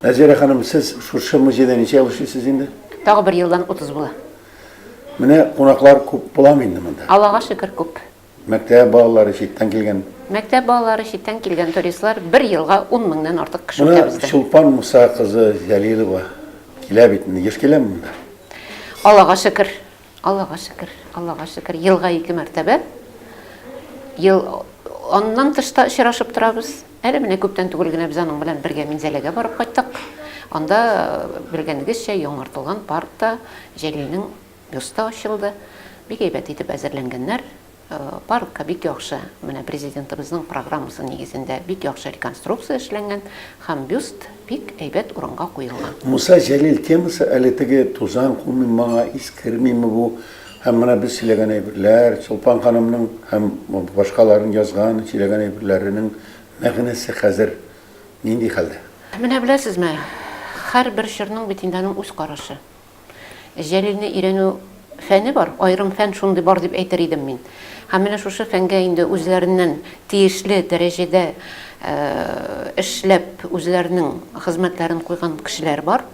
Нәзирә ханым, сез шушы музейда ничә ел эшлисез инде? Тагы бер елдан 30 була. Менә кунаклар күп буламы инде монда? Аллага шөкер, күп. Мәктәп балалары, читтән килгән. Мәктәп балалары, читтән килгән туристлар бер елга 10 меңнән артык кеше үтә Менә бездә. Чулпан Муса кызы Җәлилова килә бит инде. Еш киләме монда? Аллага шөкер. Аллага шөкер, Аллага шөкер, елга ике мәртәбә. Ел аннан тыш та очрашып торабыз. Әле менә күптән түгел генә без аның белән бергә Минзәләгә барып кайттык. Анда, белгәнегезчә, яңартылган паркта Җәлилнең бюсты ачылды. Бик әйбәт итеп әзерләнгәннәр. Паркка бик яхшы, менә Президентыбызның программасы нигезендә бик яхшы реконструкция эшләнгән һәм бюст бик әйбәт урынга куелган. Муса Җәлил темасы әле теге тузан кумыймы моңа, ис кермиме бу һәм менә без сөйләгән әйберләр, Чулпан ханымның һәм башкаларның язган, сөйләгән әйберләренең мәгънәсе хәзер нинди хәлдә? Менә беләсезме, һәрбер чорның бит инде аның үз карашы. Җәлилне өйрәнү фәне бар, аерым фән шундый бар дип әйтер идем мин. Һәм менә шушы фәнгә инде үзләреннән тиешле дәрәҗәдә эшләп, үзләренең хезмәтләрен куйган кешеләр бар.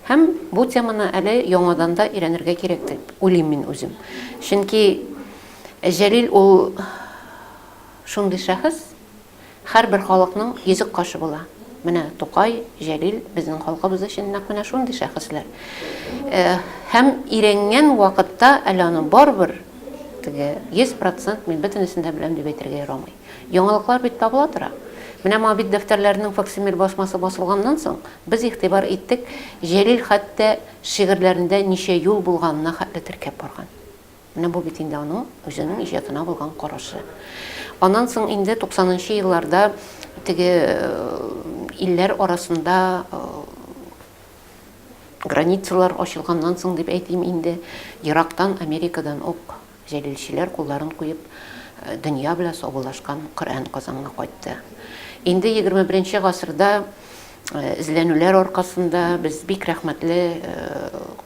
Һәм бу теманы әле яңадан да өйрәнергә кирәк дип уйлыйм мин үзем. Чөнки Җәлил ул шундый шәхес, Һәрбер халыкның йөзек кашы була. Менә Тукай, Җәлил безнең халкыбыз өчен нәкъ менә шундый шәхесләр. Һәм өйрәнгән вакытта әле аны барыбер теге 100 процент мин бөтенесен дә беләм дип әйтергә ярамый. Яңалыклар бит табыла тора. Менә Моабит дәфтәрләренең факсимиль басмасы басылганнан соң, без игътибар иттек, Җәлил хәтта шигырьләрендә ничә юл булганына хәтле теркәп барган. Менә бу бит инде аның үзенең иҗатына булган карашы. Аннан соң инде 90 нчы елларда теге илләр арасында границалар ачылганнан соң дип әйтим инде, ерактан Америкадан ук җәлилчеләр кулларын куеп дөнья белән саубуллашкан Коръән Казанга кайтты. Инде 21 гасырда Эзләнүләр аркасында без бик рәхмәтле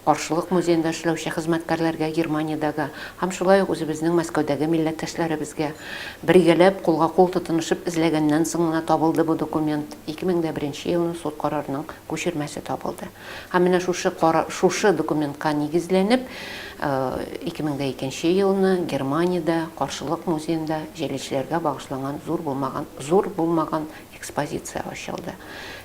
Каршылык музеенда эшләүче хезмәткәрләргә, Германиядәге һәм шулай ук үзебезнең Мәскәүдәге милләттәшләребезгә. Бергәләп, кулга-кул тотынышып эзләгәннән соң гына табылды бу документ. 2001 нче елны суд карарының күчермәсе табылды. Һәм менә шушы кара шушы документка нигезләнеп, 2002 нче елны Германиядә Каршылык музеенда җәлилчеләргә багышланган зур булмаган зур булмаган Экспозиция ачылды.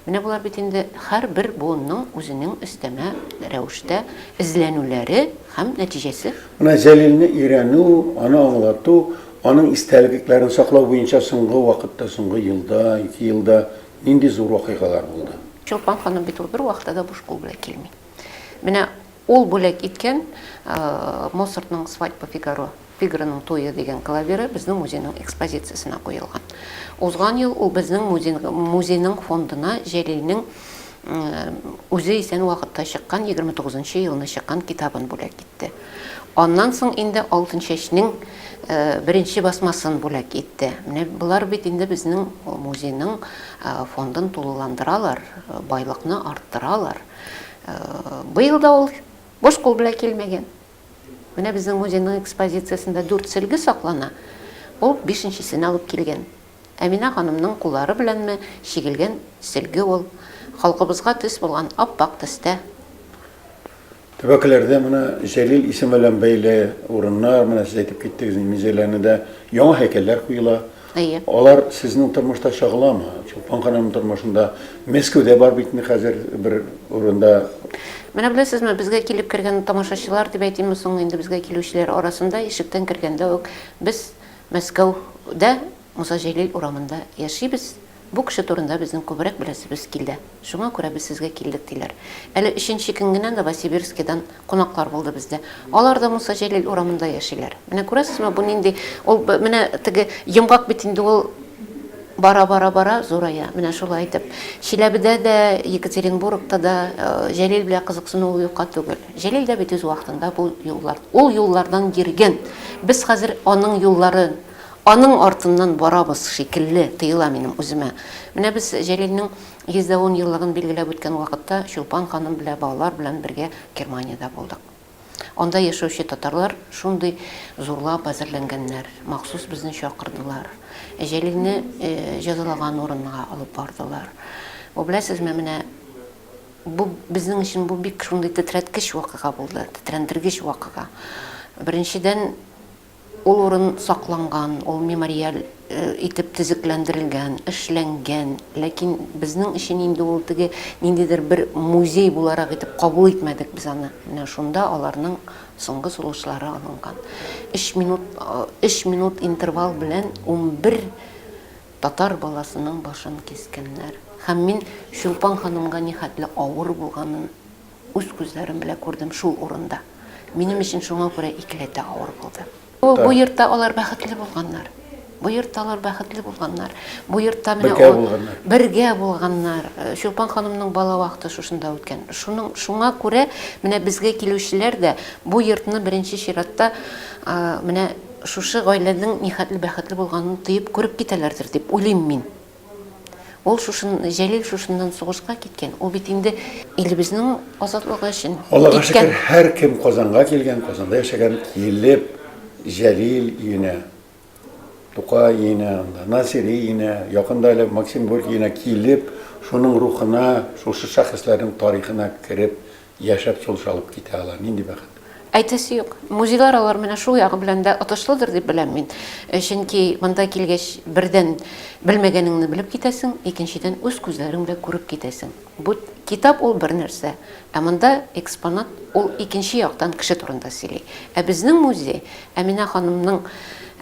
Менә болар бит инде һәрбер буынның үзенең өстәмә рәвештә эзләнүләре һәм нәтиҗәсе. Менә Җәлилне өйрәнү, аны аңлату, аның истәлекләрен саклау буенча соңгы вакытта, соңгы елда, ике елда нинди зур вакыйгалар булды? Чулпан ханым бит ул бервакытта да буш кул белән килми. Менә ул бүләк иткән Моцартның Свадьба Фигаро Фигароның туе дигән клавиры безнең музейның экспозициясенә куелган. Узган ел ул безнең музейның фондына Җәлилнең үзе исән вакытта чыккан, 29 нчы елны чыккан китабын бүләк итте. Аннан соң инде Алтынчәчнең беренче басмасын бүләк итте. Менә болар бит инде безнең музейның фондын тулыландыралар, байлыкны арттыралар. Быел да ул буш кул белән килмәгән. Менә безнең музейның экспозициясендә дүрт сөлге саклана. Ул бишенчесен алып килгән. Әминә ханымның куллары беләнме чигелгән сөлге ул. Халкыбызга төс булган ап-ак төстә. Төбәкләрдә менә Җәлил исеме белән бәйле урыннар, менә сез әйтеп киттегез, Минзәләне дә яңа һәйкәлләр куела. Әйе. Алар сезнең тормышта чагыламы? Чулпан ханымның тормышында Мәскәүдә бар бит инде хәзер бер урында. Менә беләсезме, безгә килеп кергән тамашачылар дип әйтимме соң инде, безгә килүчеләр арасында ишектән кергәндә үк без Мәскәүдә Муса Җәлил урамында яшибез, бу кеше турында безнең күбрәк беләсебез килде, шуңа күрә без сезгә килдек, диләр. Әле өченче көн генә Новосибирскидан Кунаклар булды бездә. Алар да Муса Җәлил урамында яшиләр. Менә күрәсезме, бу нинди, ул менә теге йомгак бит инде ул бара-бара-бара зурая. Менә шулай итеп. Чиләбедә дә, Екатеринбургта да Җәлил белән кызыксыну ул юкка түгел. Җәлил дә бит үз вакытында бу юллар, ул юллардан йөргән. Без хәзер аның юлларын, аның артыннан барабыз шикелле тоела минем үземә. Менә без Җәлилнең 110 еллыгын билгеләп үткән вакытта Чулпан ханым белән балалар белән бергә Германиядә булдык. Анда яшәүче татарлар шундый зурлап әзерләнгәннәр, махсус безне чакырдылар. Җәлилне җәзалаган урынга алып бардылар. Бу беләсезме, менә Бу безнең өчен бу бик шундый тетрәткеч вакыйга булды, тетрәндергеч вакыйга. Беренчедән, ул урын сакланган, ул мемориаль итеп төзекләндерелгән, эшләнгән. Ләкин безнең өчен инде ул теге ниндидер бер музей буларак итеп кабул итмәдек без аны. Менә шунда аларның соңгы сулышлары алынган. Өч минут, өч минут интервал белән 11 Татар баласының башын кискәннәр. Һәм мин Чулпан ханымга нихәтле авыр булганын үз күзләрем белә күрдем шул урында. Минем өчен шуңа күрә икеләтә авыр булды. Бу йортта алар бәхетле булганнар. Бу йортта алар бәхетле булганнар. Бу йортта менә Бергә булганнар. Бергә булганнар. Чулпан ханымның бала вакыты шушында үткән. Шуның шуңа күрә менә безгә килүчеләр дә бу йортны беренче чиратта менә Шушы гаиләнең нихәтле бәхетле булганын тоеп күреп китәләрдер дип уйлыйм мин. Ул шушын, Җәлил шушыннан сугышка киткән. Ул бит инде илебезнең азатлыгы өчен Аллага шөкер, һәркем Казанга килгән, Казанда яшәгән, килеп Җәлил өенә, Тукай өенә, анда Насыйри өенә, якында әле Максим Горький өенә килеп, шуның рухына, шушы шәхесләрнең тарихына кереп, Яшәп сулыш алып китә ала. Нинди бәхет! Әйтәсе юк. Музейлар алар менә шул ягы белән дә отышлыдыр дип беләм мин. Чөнки монда килгәч, бердән, белмәгәнеңне белеп китәсең, икенчедән, үз күзләрең белән күреп китәсең. Бу китап ул бер нәрсә, ә монда экспонат ул икенче яктан кеше турында сөйли. Ә безнең музей Әминә ханымның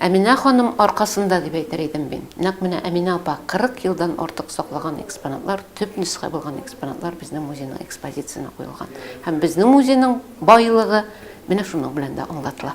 Әминә ханым аркасында дип әйтер идем мин. Нәкъ менә Әминә апа 40 елдан артык саклаган экспонатлар, төп нөсхә булган экспонатлар безнең музейның экспозициясенә куелган. Һәм безнең музейның байлыгы менә шуның белән дә аңлатыла.